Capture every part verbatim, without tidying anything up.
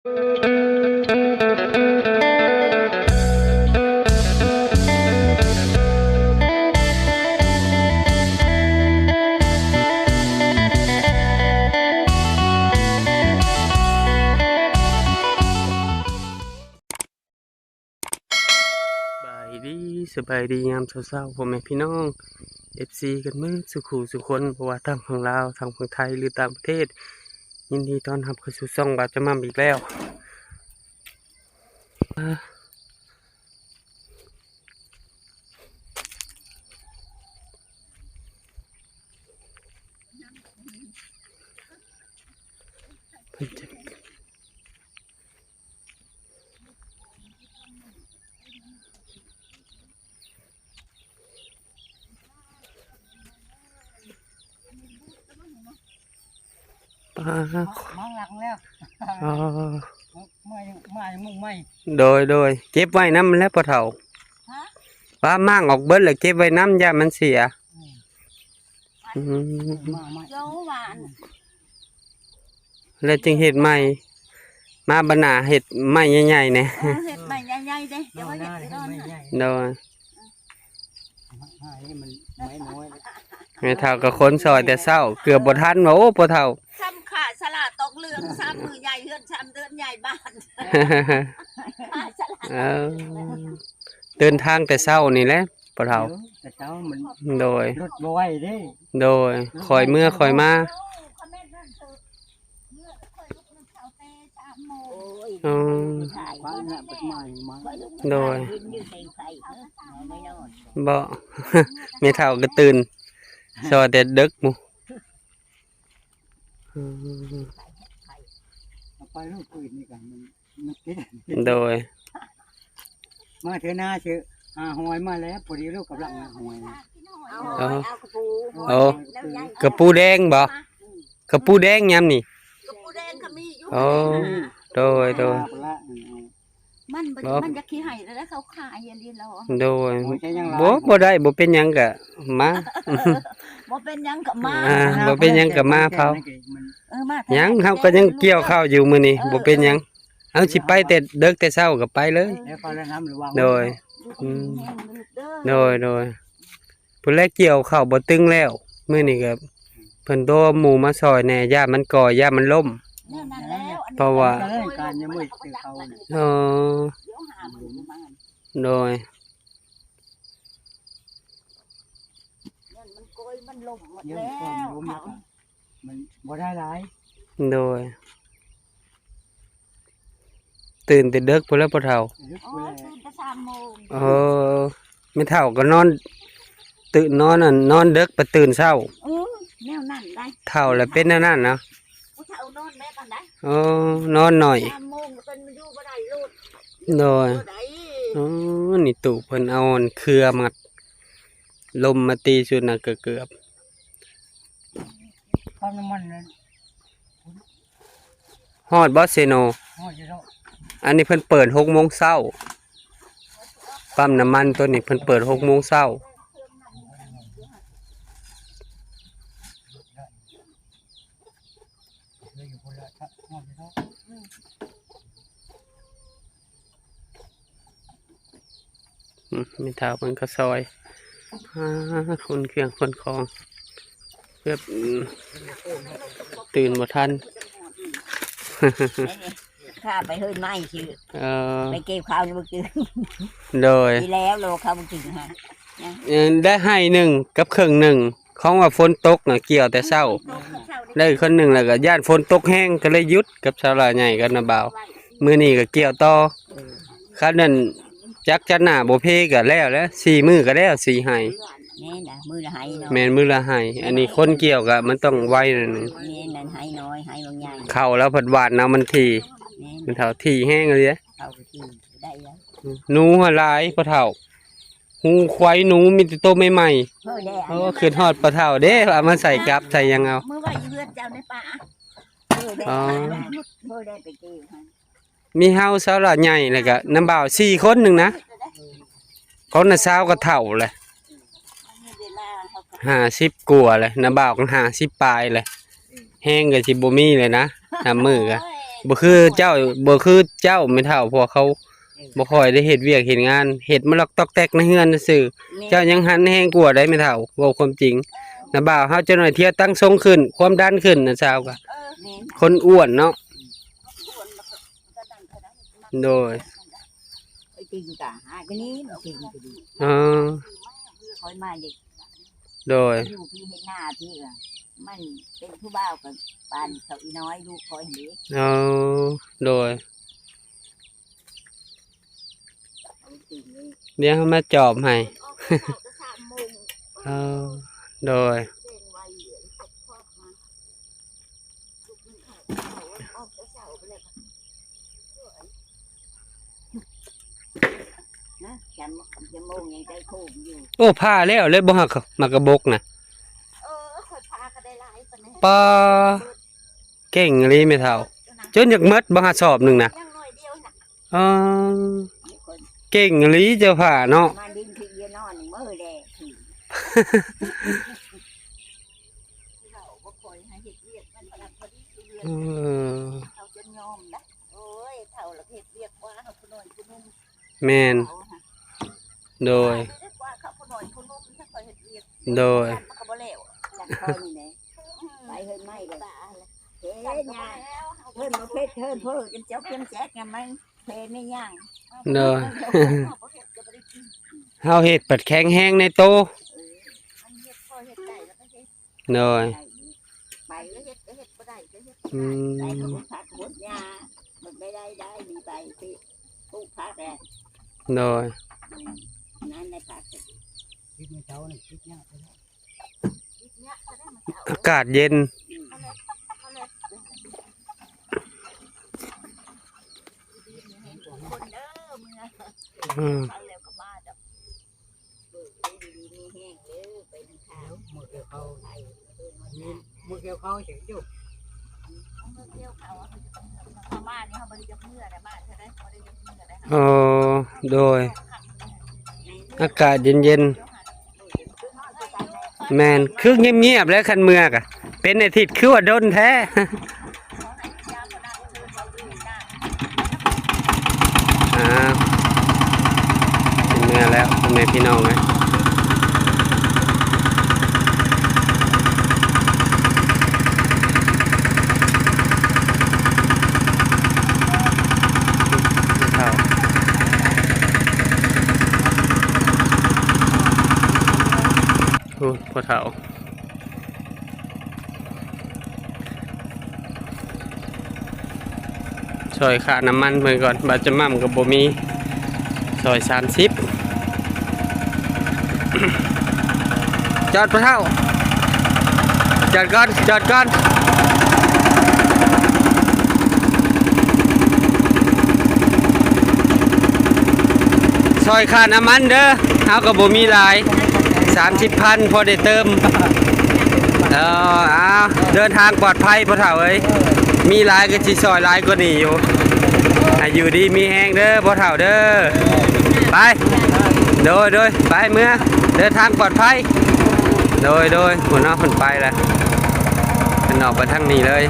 สบายดี สบายดียามเช้าๆ พ่อแม่พี่น้อง เอฟซี กันหมดสู่คู่สู่คน บ่ว่าทางฝั่งลาว ทางฝั่งไทย หรือต่างประเทศ ยินดีต้อนรับเข้าสู่ช่องบ่าวจาม่ำอีกแล้ว อ่า เพิ่นจะ ปาด มองหลังแล้ว อ๋อ เมื่อย เมื่อย มุ่งไม่ โดย โดย เก็บไว้นำแล้วพ่อเฒ่า ฮะ ปาด มางออกเบิดแล้วเก็บไว้นำ ย่านมันเสีย อืม อืม มา มา เดี๋ยวหวาน แล้วจึงเฮ็ดใหม่ มาบัดหน้าเฮ็ดใหม่ใหญ่ๆ แหน่ เออ เฮ็ดใหม่ใหญ่ๆ เด้ เดี๋ยวว่าเฮ็ดอยู่ดอน โดย ให้มันน้อยๆ แม่เฒ่าก็ขนซอยแต่เช้า เกือบบ่ทันว่า โอ้ พ่อเฒ่า ซ้ำข้าสละตอกเหลือง ซ้ำมือใหญ่เฮือน ซ้ำเดือนใหญ่บ้าน ข้าสละ เออ เดินทางแต่เช้านี่แหละ พ่อเฒ่า เดี๋ยวแต่เช้ามัน โดย รถบ่ไหวเด้ โดย รถไหว ค่อยเมือค่อยมา โอ้ คอมเมนต์นั่นคือ เมื่อค่อยลุกมันเช้าแต่สามโมง โอ้ย อืม ถ่าย คว้าเนี่ยไปมามา ค่อยลุกมัน โดย ถ่ายยืนอยู่เต็งไฟ เออ ไม่นอน บ่ แม่เฒ่าก็ตื่น ซอยแต่ดึกหมู่ อืม เอาไปลูกปืนนี่กัน มัน มันติด โดย มาเถอะนะ เชื่อ หาหอยมาแล้ว พอดีลูกกำลังหาหอย เอา อ๋อ หอย เอากระปู โอ้ แล้วยาย กระปูแดงบ่ กระปูแดงยามนี่ กระปูแดงก็มีอยู่ อ๋อ โดย โดย เอาไปละ อืม มันบ่ บ่ มันจะขี้ไห้แล้วเขาขายอันนี้แล้ว โดย โอ้ย ใช่ยังหลาย บ่ บ่ได้ บ่เป็นหยังกะมา บ่เป็นหยังกะมา อ่า บ่เป็นหยังกะมาเผา เออ มา ยัง เฮาก็ยังเกี่ยวข้าวอยู่มื้อนี้ เออ บ่เป็นหยัง เออ เฮาสิไปแต่เดิกแต่เช้าก็ไปเลย แล้วก็แล้วน้ำระวัง โดย อืม เด้อ โดย โดย ผู้แลเกี่ยวข้าวบ่ตึงแล้ว มื้อนี้ก็เพิ่นโทรหมู่มาซอยแหน่ ย่านมันก่อ ย่านมันล้ม แนวนั้นแล้ว อันนี้ เพราะว่า เรื่องการยังไม่เกี่ยวข้าวเนี่ย อ๋อ เดี๋ยวหาหมู่มา โดย นั่นมันโกยมันล้มหมด เดี๋ยว แล้ว มันล้มแล้ว มันบ่ได้หลาย โดย ตื่นแต่เดึกพุ้นแหล้วพ่อเฒ่า เดึก อ๋อ พุ้นแหละ ตื่นแต่สามโมง เออ แม่เฒ่าก็นอน ตื่นนอนนั่น นอนเดึกไปตื่นเช้า เออ แนวนั้นได้ เฒ่าแล้วเป็นแนวนั้นเนาะ ผู้เฒ่านอนแบบนั้นได้ เออ นอนหน่อย สามโมงก็เป็นมันอยู่บ่ได้โลด โดย บ่ได้ อ๋อ นี่ตู้เพิ่นเอาอันเครือมัด ลมมาตีสุดน่ะก็เกือบ ปั๊มน้ำมันนั่น ฮอดบ่เซโน ฮอดอยู่แล้ว อันนี้เพิ่นเปิดหกโมงเช้า ปั๊มน้ำมันตัวนี้เพิ่นเปิดหกโมงเช้า เหลืออยู่คนละ ฮอดอยู่แล้ว อืม แม่เฒ่าเพิ่นก็ซอย อ่า ขนเครื่องขนของ เกือบ อืม ตื่นบ่ทัน ข้าไปเฮิ่นไม้ชื่อ เออ ไปเก็บข้าวนี่เมื่อกี้ โดย ที่แล้วโลข้าวเมื่อกี้ฮะ เออ ได้ไฮ่หนึ่งกับเคิ่งหนึ่ง ของว่าฝนตกน่ะ เกี่ยวแต่เช้า ได้คนหนึ่งแล้วก็ย้านฝนตกแฮง ก็เลยหยุดกับสาวหลาใหญ่กับน้าบ่าว มื้อนี้ก็เกี่ยวต่อ เออ คันนั้นจักจันทร์หน้าบ่เพก็แล้วแหละ สี่มื้อก็แล้ว สี่ไฮ่ แม่นนะ มื้อละไฮ่เนาะ แม่น มื้อละไฮ่ อันนี้คนเกี่ยวก็มันต้องไวหน่อยหนึ่ง แม่นนั่นไฮ่น้อย ไฮ่บางใหญ่ เข้าแล้วผัดหวานเอามันถี่ แม่น มันเฒ่าถี่แฮงเลยเด้ เข้าก็ถี่ได้แล้ว หนูหลายพ่อเฒ่า หูควายหนูมีแต่โตใหม่ๆ เออแหละ โอ้ คิดฮอดพ่อเฒ่าเด้ เอามาใส่กับใส่หยังเอา มื้อว่าอยู่เฮือนเจ้าในป่า เออแหละ อ๋อ มื้อได้ไปเกี่ยวฮะ มีเฮาสาวหลาใหญ่แล้วก็น้าบ่าวสี่คนหนึ่งนะ ของน้าสาวก็เฒ่าเลย ห้าสิบกว่าเลย น้าบ่าวก็ห้าสิบปลายเลย แฮงก็สิบ่มีเลยนะ นับมื้อก็ บ่คือเจ้า บ่คือเจ้าแม่เฒ่า เพราะว่าเขา เออ บ่ค่อยได้เฮ็ดเวียกเฮ็ดงาน เฮ็ดมาลอกตอกแตกในเฮือนซื่อๆ แม่ เจ้ายังหันแฮงกว่าได้แม่เฒ่า เว้าความจริง นะบ่าวเฮาจักหน่อยเที่ยวตั้งทรงขึ้น ความดันขึ้นนะสาวกะ เออ แม่น คนอ้วนเนาะ อ้วนแล้วก็ โดย ไอ้ติ่งกะหาก็นี่มันติ่งก็ดี อ๋อ คอยมาเด็ก โดย อยู่พี่เห็นหน้าพี่อะ มันเป็นผู้บ่าวกับปานเขาอีน้อยลูกคอยเห็น อ๋อ โดย เอาติ่งเลย เดี๋ยวเฮามาจอบให้ ออกแต่เช้าแต่สามโมง เออ โดย เร่งไวเหลืออีกครอบมา นะ จำ จำโมงยังได้โคมอยู่ โอ้ ผ่าแล้วเลยบ่ฮักหมากกระบกนะ เออ ข่อยพาก็ได้หลายปานนี้ ปา เก่งอีหลีแม่เฒ่า จนอยากหมดบ่ฮักสอบหนึ่งนะ ยังหน่อยเดียวนะ อ๋อ เก่งอีหลีเจ้าผ่าเนาะ มาดินที่เอียนอนนี่มือแดง เขาบ่ค่อยให้เฮ็ดเวียก มันพอดีเฮ็ดเวียก เออ เขาจนยอมนะ โอ้ย เฒ่าแล้วเฮ็ดเวียกกว่าเฮาผู้น้อยผู้หนุ่ม แม่น เขาฮะ โดย เฮ็ดกว่าเขาผู้น้อยผู้หนุ่ม ถ้าเขาเฮ็ดเวียก โดย มันก็บ่แล้ว จังคอยนี่แหละ ไปเฮ็ดไม้เลย เฮ็ดหยัง เพิ่นบ่เฮ็ด เพิ่นเพิ่นจนเจ้าเพิ่นแจกหยังมัน เพไม่ย่าง โดย เฮาเฮ็ดผัดแข็งแฮงในโต เออ มันเฮ็ดพอเฮ็ดได้แล้วก็เฮ็ด โดย ไปก็เฮ็ด ก็เฮ็ดบ่ได้ก็เฮ็ดบ่ได้ อืม ไปก็บ่ผักบ่หญ้า มันไม่ได้ได้มีไปสิปลูกผักแหละ โดย อืม นั่นได้ผัก คิดในเช้านี่คิดยากเลย อากาศเย็น อืม อ๋อ โดย อากาศเย็นๆ แม่น คือเงียบๆ แล้วคันเมือกอะ เป็นอาทิตย์คือว่าดนแท้ อ่า เป็นเมือแล้วพ่อแม่พี่น้องเอ้ย โอ้ พ่อเฒ่า ซอยค่าน้ำมันเพิ่นก่อน บาดจะม่ำก็บ่มี ซอยสามสิบ จอดพ่อเฒ่า จอดก่อน จอดก่อน ซอยค่าน้ำมันเด้อ เฮาก็บ่มีหลาย สามสิบพัน พอได้เติม เออ อ้าว เดินทางปลอดภัยพ่อเฒ่าเอ้ย มีหลายก็สิซอยหลายกว่านี้อยู่ ให้อยู่ดีมีแฮงเด้อพ่อเฒ่าเด้อ ไป โดย โดย ไปเมือ เดินทางปลอดภัย โดย โดย หัวหน้าเพิ่นไปแล้ว เพิ่นออกไปทางนี้เลย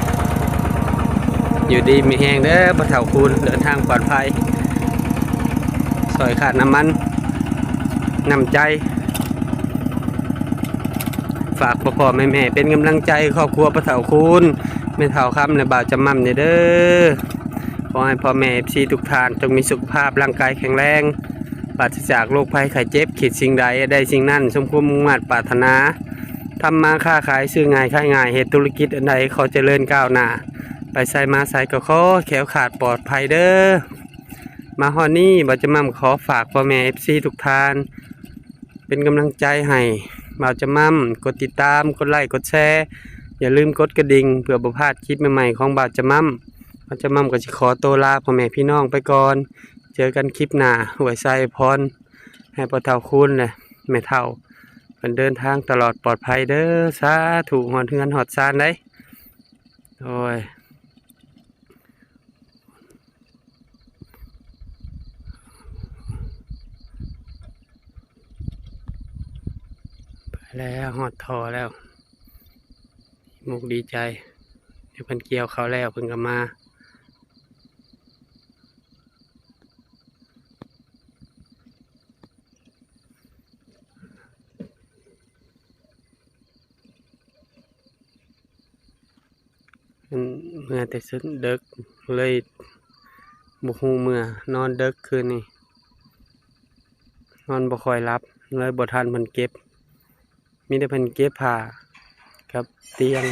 อยู่ดีมีแฮงเด้อพ่อเฒ่าคูณ เดินทางปลอดภัย ซอยค่าน้ำมัน น้ำใจ ฝากพ่อๆแม่ๆเป็นกำลังใจครอบครัวพ่อเฒ่าคูณ แม่เฒ่าคำและบ่าวจำม่ำเนี่ยเด้อ ขอให้พ่อแม่ เอฟซี ทุกท่านจงมีสุขภาพร่างกายแข็งแรง ปราศจากโรคภัยไข้เจ็บ คิดสิ่งใดได้สิ่งนั้น สมความมุ่งมาดปรารถนา ทำมาค้าขายซื้อง่ายขายง่าย เฮ็ดธุรกิจอันใดขอเจริญก้าวหน้า ไปไสมาไสก็ขอแคล้วคลาดปลอดภัยเด้อ มาฮอดนี้บ่าวจำม่ำขอฝากพ่อแม่ เอฟซี ทุกท่าน เป็นกำลังใจให้บ่าวจำม่ำ กดติดตาม กดไลค์ กดแชร์ อย่าลืมกดกระดิ่งเพื่อบ่พลาดคลิปใหม่ๆของบ่าวจำม่ำ บ่าวจำม่ำก็สิขอตัวลาพ่อแม่พี่น้องไปก่อน เจอกันคลิปหน้า อวยไซอวยพรให้พ่อเฒ่าคูณและแม่เฒ่าเพิ่นเดินทางตลอดปลอดภัยเด้อ สาธุ ฮอดเฮือนฮอดซานเด้อ โอ้ย ไปแล้ว ฮอดท่อแล้ว มุกดีใจ เดี๋ยวเพิ่นเกี่ยวข้าวแล้วเพิ่นก็มา เพิ่นเมือแต่เดึก เลยบ่ฮู้เมือ นอนเดึกคืนนี้ นอนบ่ค่อยหลับ เลยบ่ทันเพิ่นเก็บ มีแต่เพิ่นเก็บผ้ากับเตียง